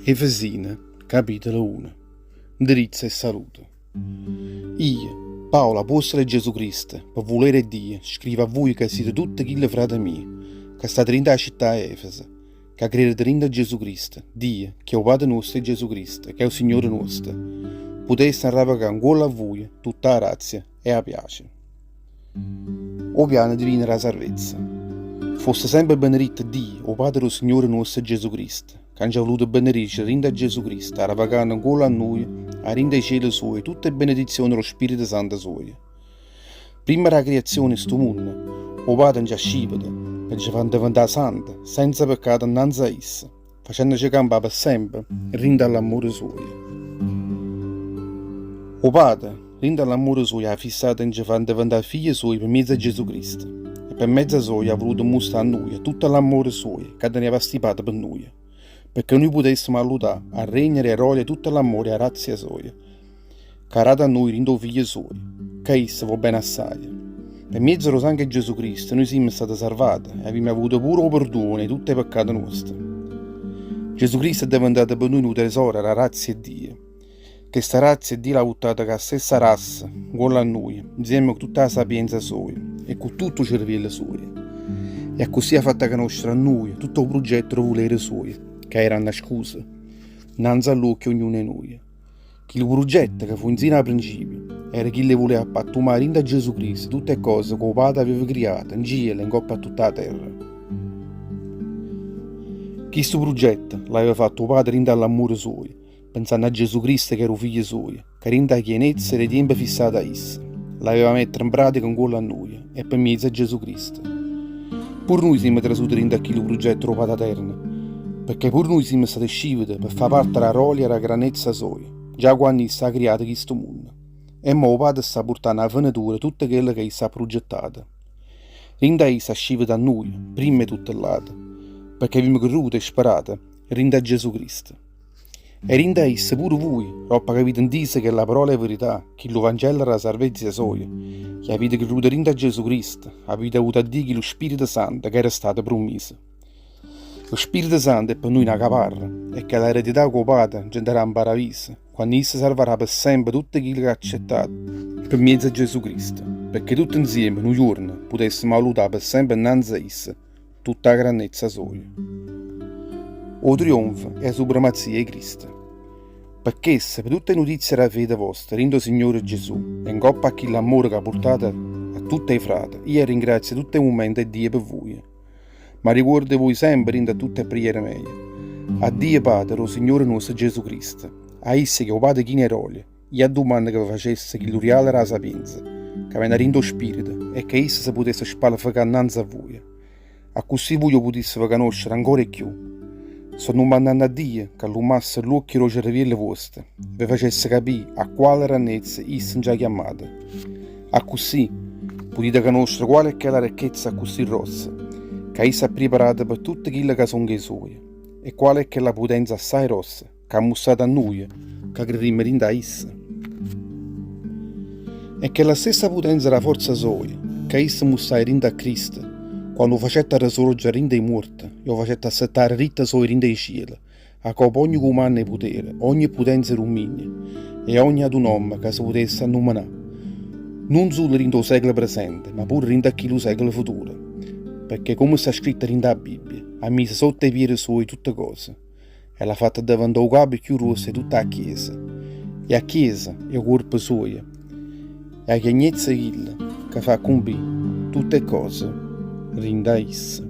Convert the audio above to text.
Efesine, capitolo uno. Ndirizzo e saluto. Io, Paolo, apuostolo 'e Gesù Cristo, pe vulere 'e Dio, scrivo a vuje ca site tutte chille frate mie, ca state dint' 'a città 'e Efeso, ca crerite dint' a Gesù Cristo, Dio, ch'è 'o Pate nuosto e Gesù Cristo, ch'è 'o Signore nuosto, putesse arravecà 'ncuollo a vuje tutta 'a grazia e 'a piace. O piano divino d' 'a sarvezza. Fosse sempe beneritto Dio, 'o Pate d' 'o Signore nuosto Gesù Cristo, ca nce ha vuluto benedicere dint' a Gesù Cristo, arrevacanno 'ncuollo a nuje, 'a dint' 'e ciele suoje, tutte 'e benedizioni d' 'o Spirito Santo suoje. Primma d' 'a criazione 'e stu munno, 'o Pate nce ha sciveto, pe nce fa diventà sante, senza peccato 'nnanze a isso, facennoce campà pe sempe dint' a l'ammore suoje. O Pate, dint' a l'ammore suoje ha fissato 'e nce fa diventà figlie suoje pe miezo a Gesù Cristo, e pe mezzo soje ha vuluto mustrà a nuje tutto l'ammore suoje ca teneva astipato pe nuje, pecché nuje putessemo alludà a regnere 'e rolia tutto l'ammore e 'a grazia soja. Ca ha dato a nuje dint' 'o Figlio suojo, ca isso vò bene assaje. Pe miezo d' 'o sangue 'e Gesù Cristo nuje simmo state sarvate e avimmo avuto pure 'o perduono 'e tutt' 'e peccate nuoste. Gesù Cristo è diventato pe nuje nu tesoro d' 'a grazia 'e Dio. Chesta grazia Dio l'ha vuttata cu 'a stessa razza 'ncuollo a nuje, 'nzieme cu tutta 'a sapienza soja e cu tutto 'o cerviello suojo. E accussì ha fatto canoscere a nuje tutto 'o prugetto d' 'o vulere suojo, ca era annascuso 'nnanze a ll'uocchie 'e ognuno 'e nuje. Chillu prugetto, ca fu 'nzino 'a principio, era chillo 'e vulé appattumà dint' a Gesù Cristo tutt' 'e ccose ca 'o Pate aveva criato 'ncielo e 'ncopp' a tutt' 'a terra. Chistu prugetto l'aveva fatto 'o Pate dint' a ll'ammore suojo, penzanno a Gesù Cristo ch'era 'o Figlio suojo, ca dint' 'a chienezza d' 'e tiempe fissate 'a isso, l'aveva mettere 'npratica 'ncuollo a nuje e pe miezo a Gesù Cristo. Pure nuje simmo trasute dint' a chillu prugetto d' 'o Pataterno, pecché pure nuje simmo state scivete pe fà parte d' 'a rolia d' 'a grannezza soja, già quanno isso ha criato chistu munno. E mò 'o Pate sta purtanno 'a fenetura tutto chello ca isso ha prugettato. Dint' a isso ha sciveto a nuje, primma 'e tutte ll'ate, pecché avimmo creduto e sperato dint' a Gesù Cristo. E dint' a isso pure vui, doppo che avite 'ntiso chella parola 'e verità, chillu Vangelo d' 'a sarvezza soja, e avite creduto dint' a Gesù Cristo, avite avuto 'a Dio chillu Spirito Santo ch'era stato prummiso. O Spirito Santo è pe nuje na caparra, e chella eredità ca 'o Pate nce darà 'mparaviso, quanno isso sarvarà pe sempe tutte chille c'ha accettato pe miezo a Gesù Cristo, pecché tutte 'nzieme, nu juorno, putessemo aludà pe sempe 'nnanze a isso tutta 'a grannezza soja. O trionfo e 'a supremazia 'e Cristo. Pe chesto, pe tutt' 'e nutizie d' 'a fede vosta dint' 'o Signore Gesù e 'ncoppa a chill'ammore ca purtate a tutt' 'e frate, io ringrazio tutt' 'e mumente 'e Dio pe vuje. M'arricuordo 'e vuje sempe dint' a tutt' 'e preghiere meje. A Dio Pate d' 'o Signore nuosto Gesù Cristo, a isso ch'è 'o Pate chino 'e rolia, Io addumanno ca ve facesse chillu rialo d' 'a sapienza, ca vene 'a dint' 'o Spirito, e ca isso se putesse spalefecà 'nnanze a vuje. Accussì vuje 'o putisseve canoscere ancora 'e cchiù. Sto addumannanno a Dio ca allummasse ll'uocchie d' 'o cerviello vuosto e ve facesse capì a quale rannezza isso nce ha chiammato. Accussì putite canoscere qual è chella recchezza accussì grossa ca isso ha priparato pe tutte chille ca songo 'e suoje, e qual è chella putenza assaje grossa C'ha mustrato a nuje ca crerimmo dint' 'a isso. E chella stessa putenza d' 'a forza soja ca isso mustraje dint' a Cristo, quanno 'o facette arresorgere 'a dint' 'e muorte e 'o facette assettà 'a deritta soja dint' 'e ciele, 'a coppa ogne cumanno 'e putere, ogne putenza 'e dumminio e ogne atu nomme ca se putesse annummenà, nun sulo dint' 'o secolo presente, ma pure dint' a chillu secolo futuro, pecché comme sta scritto dint' 'a Bibbia, ha miso sotto 'e piere suoje tutte cose. E l'ha fatto addeventà 'o capo cchiù gruosso 'e tutta 'a Chiesa. E 'a Chiesa è 'o cuorpo suojo, è 'a chiagnezza 'e chillo ca fa cumpì tutte 'e cose dint' a isso.